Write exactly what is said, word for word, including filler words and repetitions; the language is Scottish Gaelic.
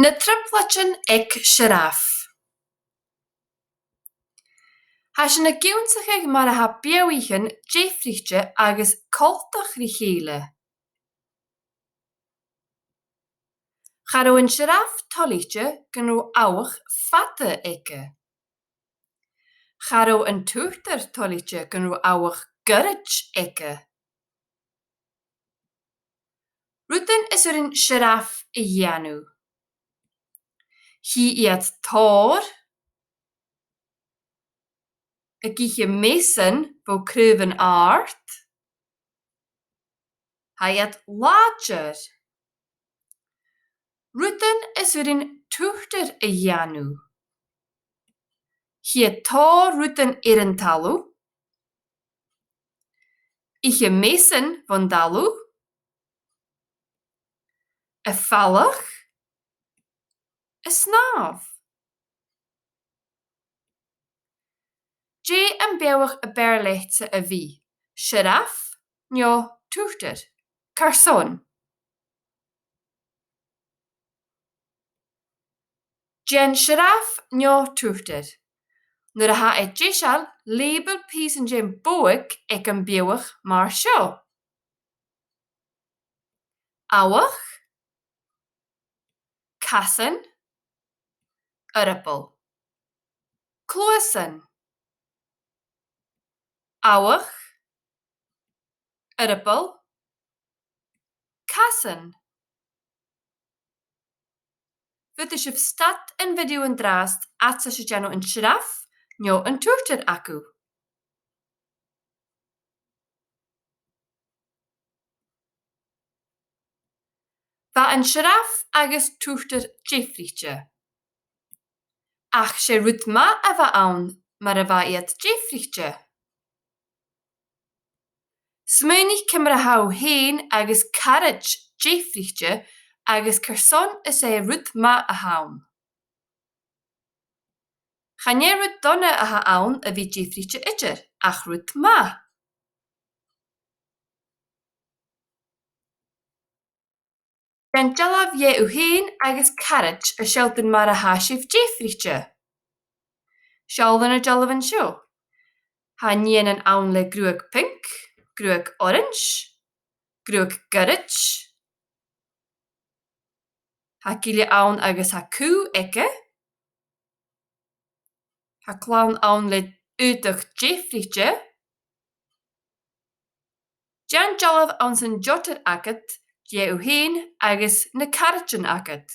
Na trioblaidean aig sioraf. Tha sinn ag ionnsachadh mar a tha beathaichean diofraichte agus coltach ri chèile. Cha robh an sioraf toilichte gun robh amhach fada aige. Cha robh an turtar toilichte gun robh amhach goirid aige. Rudan as urrainn sioraf a dhèanamh. Chì iad tòrr, ag ithe measan bho chraobhan àrd. Tha iad làidir. Rudan as urrainn turtar a dhèanamh. Chì iad tòrr rudan air an talamh. Ithe measan bhon talamh. A' falach. A' snàmh. Dè am beathach a b' fheàrr leatsa a bhith, sioraf no turtar? Carson? Dèan sioraf no turtar. Nuair a tha e deiseil, leubail pìosan den bhodhaig aig am beathach mar seo. Amhach. Casan. Earball. Cluasan. Amhach. Earball. Casan. Faodaidh sibh stad an video an-dràsta fhad 's a tha sibh a' dèanamh an sioraf no an turtar agaibh. Bha an sioraf agus turtar diofraichte. Ach 's e rud math a bh' ann mar a bha iad diofraichte. Smaoinich ciamar a tha thu fhèin agus caraid diofraichte agus carson is e rud math a th' ann. Chan e rud dona a th' ann a bhith diofraichte idir, ach rud math. Dèan dealbh dhe thu fhèin agus caraid a' sealltainn mar a tha sibh diofraichte. Seall na dealbhan seo. Tha nigheanan ann le gruag pinc, gruag orains, gruag goirid. Tha gille ann agus tha cù aige. Tha clann ann le aodach diofraichte. Dèan dealbh anns an jotter agad dhe thu fhèin agus na caraidean agad.